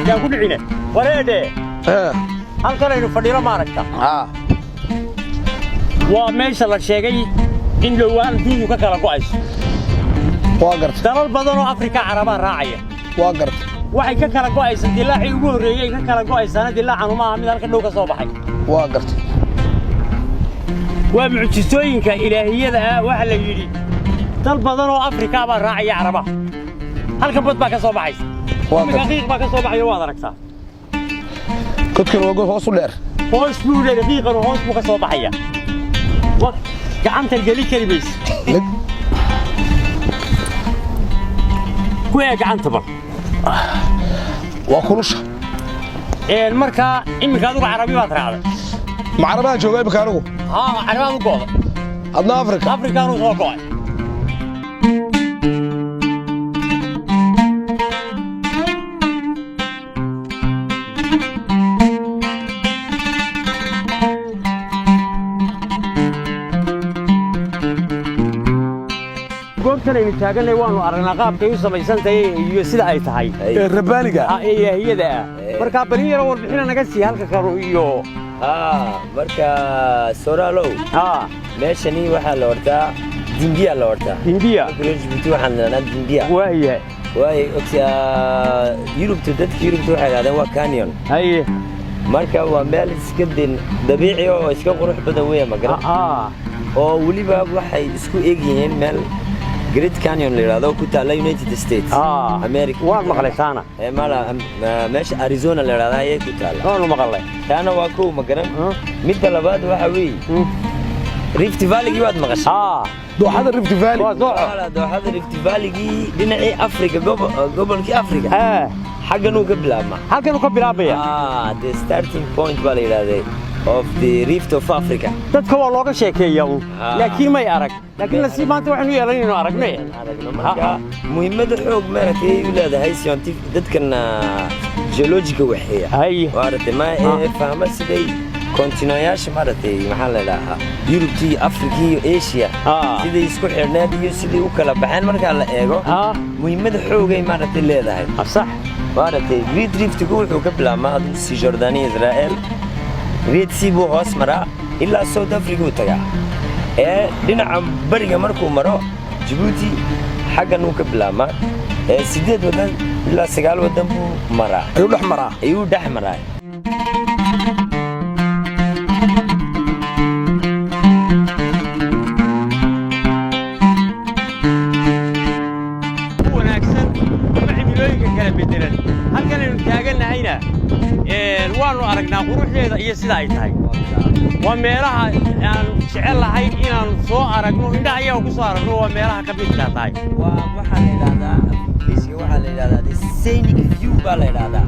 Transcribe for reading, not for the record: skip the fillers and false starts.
Yaa ku dhicine wareedhe. Halkan aynu fadhino, ma aragta? Haa. Waa meesha la sheegay in dhowaan duudu ka kala go'ayso. Waa garta. Dalal badan oo Afrika, Carabaa raacaya. Waa garta. Waxay ka kala go'aysa dilaacii ugu horreeyey ka kala go'aysana. Dilaacanu maaha mid halka dhow ka soo baxay. Waa garta. Waa mucjisooyinka ilaahiyada ah. Waxa la yidhi dal badan oo Afrika baa raacaya Carabaha. Halkan bad baa ka soo baxaysa. Waa Iminka garta. qiiq baa ka soo baxaya, waad aragtaa. Godkan waa god hoos u dheer. Hoos buu dheer, qiiqanu hoos buu ka soo baxaya. Gacantan geli kari mayse. Ku ee gacanta bal. Waa kulusha. Markaa iminka adigu Carabi baad raacday. Ma Carabahan jooga imika anigu? Haa, Carabaad u go'day. Adna Afrika. Afrikaanuu soo go'ay. Goobtan aynu taaganay waanu aragnaa qaabkay u samaysantahay iyo sida ay tahay. Ee rabbaaniga. Ah, ee ilaahiyada ah. Markaa balin yaro warbixina naga sii halka kanu iyo Haa, marka Soraalow, meeshani waxaa la hortaa Dindiya la hortaa. Hindiya. Reer Jibuuti waxaan nidhahnaa Dindiya. Waayahay. Waayo ogta Yurubta, dadka Yurubta waxay idhahdeen waa canyon. Marka waa meel iska din dabiici oo iska qurux badan weya, ma garan, oo weliba waxay isku eg yihiin meel Great Canyon la yidhahdo, ku taalla United States America. Waan maqlay taana. Ee mala meesha Arizona la yidhahdo ayay ku taalla. Waanu maqlay. Taana waa kow, ma garan. Midda labaad waxa weeye Rift Valley-gii waad maqashay. Dooxada Rift Valley. Waa dooxo. Wala, dooxada Rift Valley-gii dhinacii Afrika, gobolkii Afrika, xaggan uu ka bilaabmaa. Halkanuu ka bilaabaya. Ah, the starting point baa la yidhahday of the Rift of Africa. Dadka waa looga sheekeeyaa un, laakiin may arag. Laakiin nasiib maanta waxaynu yeelanaynu aragne. Aragno. Marka muhiimadda xoog maaragtay ay u leedahay scientific dadkan geologiga waxeeya, maaragtay ma ee fahma siday kontinoyaasha, maaragtay, maxaa la idhahaa, Yurubta iyo Afrika iyo Asia siday isku xidhneed iyo siday u kala baxeen markaa la eego, muhiimadda xoogay maaragtay leedahay. Maaragtay, Great Riftgu wuxuu ka bilaabmaa aduu si Jordania, Israel, Red Sea buu hoos maraa, ilaa South Africa uu tagaa. Ee dhinaca bariga markuu maro Jabuuti xaggan uu ka bilaabmaa, ee 8 waddan ilaa 9 waddan buu maraa. Ayuu dhex maraa. Ayuu dhex maraa. Wanaagsan ama cimilooyinka kala bedelan. Halkan aynu taagannahayna waannu aragnaa quruxdeeda iyo sida ay tahay. Waa meelaha aanu jecel lahay inaannu soo aragno, indhaha iyaga ku soo aragno, waa meelaha ka midka tahay. Waa waxaa la yidhahdaa, Ingiriisiga waxaa la yidhahdaa the scenic view baa la yidhahdaa.